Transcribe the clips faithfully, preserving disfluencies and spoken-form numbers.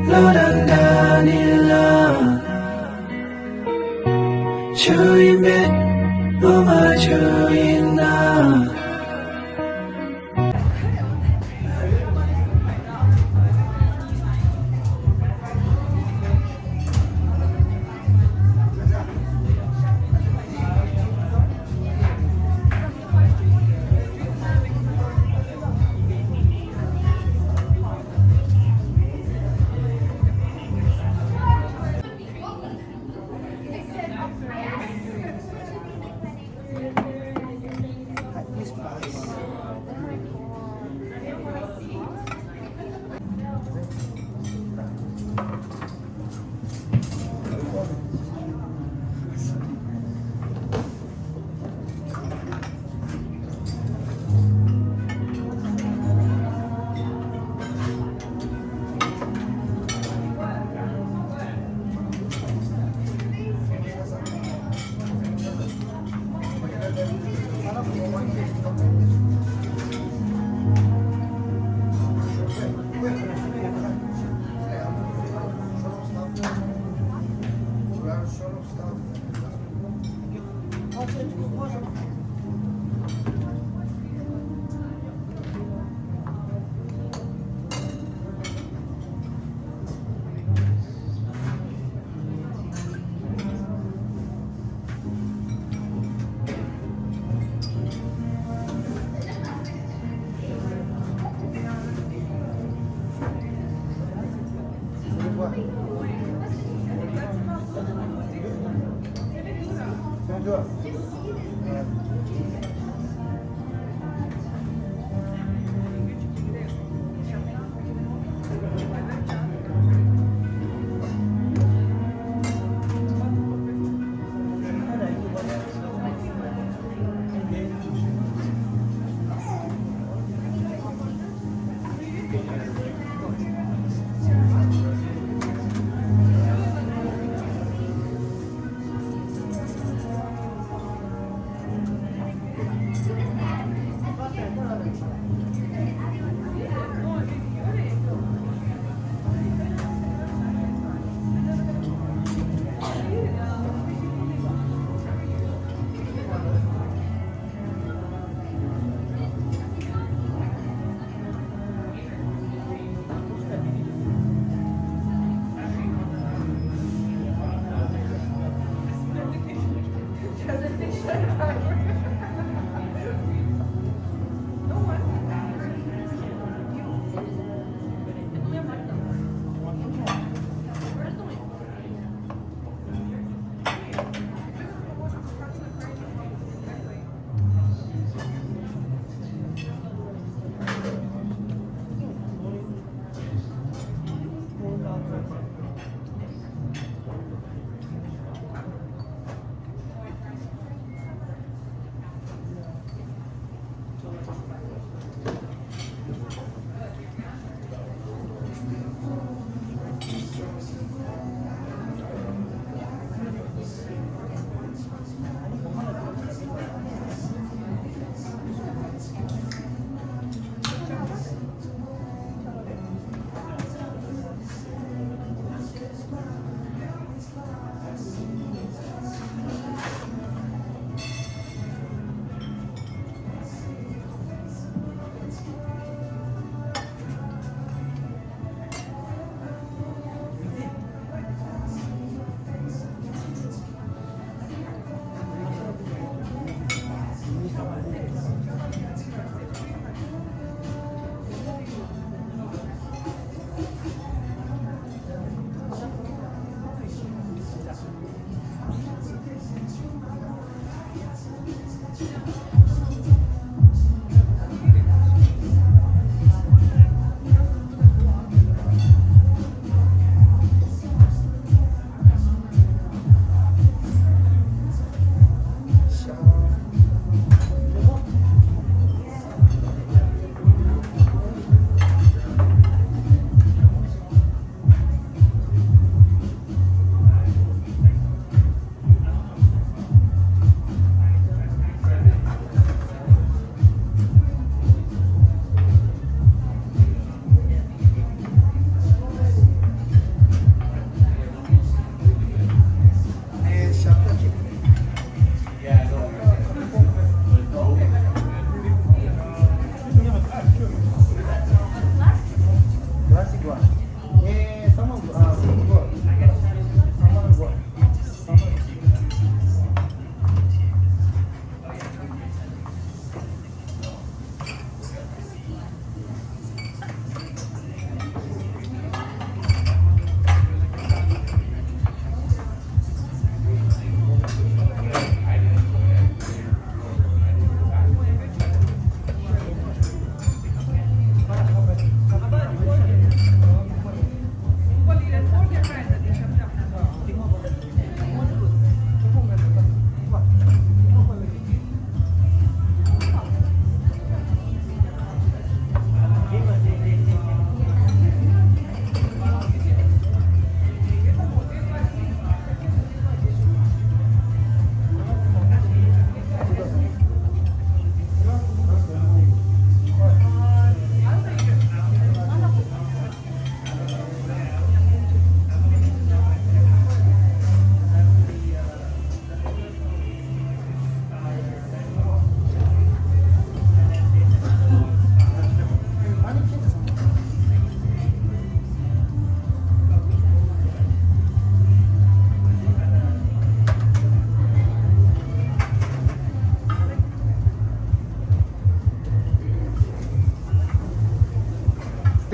བློ་རང་འདྲ་ནི་ལ། ཆུ་ཡིན་མེད་བློ་མ་ཆུ་ཡིན་ན།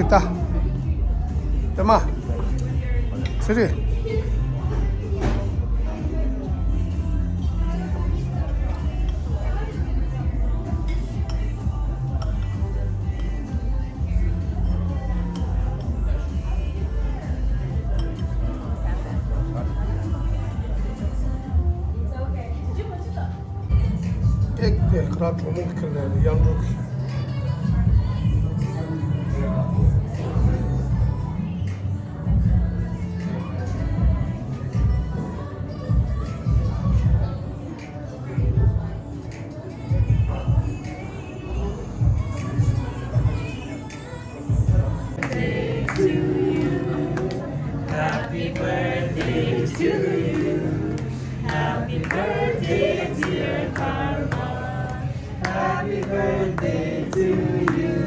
ཨི་ཏ། ཨེ་མ། ཚེ་རིང་། ཨེ་ཀེ་ཁ་ར་གྲོ་མོ་ཁྱེར་ནས་གཡང་འགྲོ་གི། Happy birthday to you. Happy birthday, dear Karma. Happy birthday to you.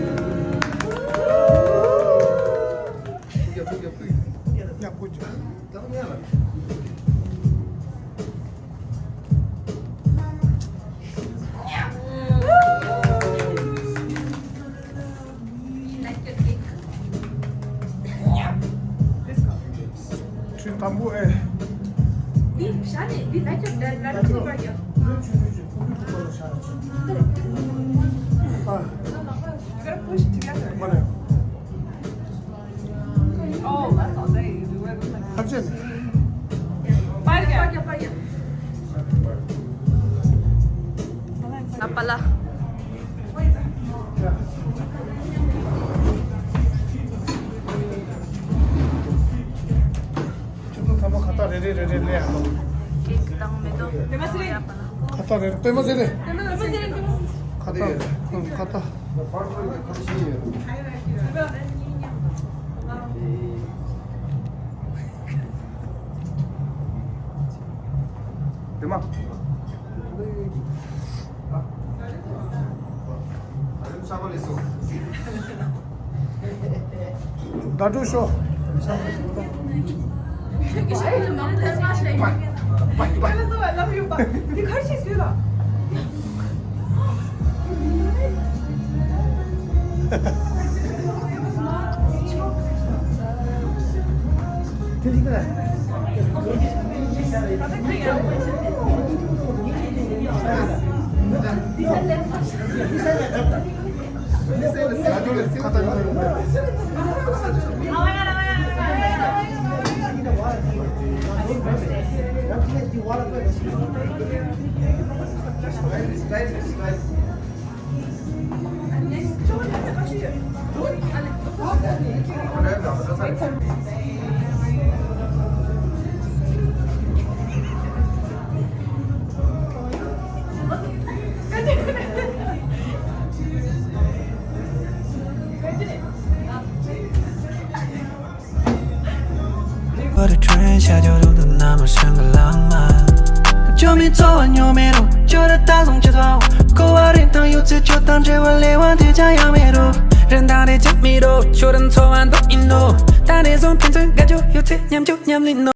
ཁྲུས་དང་པོ་ཨེ། འདི་བཞག་ནས་འདི་ལ་ཁྱབ་ལ་ལ་ཁྱབ་པ་ཡོད། ཨ། You gotta push it together. མ་རེད། Oh, that's all day. ཐབས་ཆེན། པར་རྒྱག་པར་རྒྱག་པར་རྒྱག་ཨ་པ་ལ། ཁྱོད་ཚོ་ཚང་མ་ཁ་བཏགས་རེ་རེ་རེ་རེ་ལེན་ཨ་ལོ། ཁ་བཏགས་རེ་རེ། པད་མ་ཟེར་རེ། ཁ་བཏགས། ཁ་བཏགས། དེ་མ། ད་འགྲོ་ཤོག་རིན་ཐང་རེ་ཅི་མི་རོ་ཁྱོད་རང་འཚོ་བ་འདོད་ཡིན་ནོ། ད་རེས་བཟུང་ཕན་ཚུན་དགའ་སྐྱོ་ཡོད་ཚེ་མཉམ་སྐྱོ་མཉམ་ལེན་ནོ།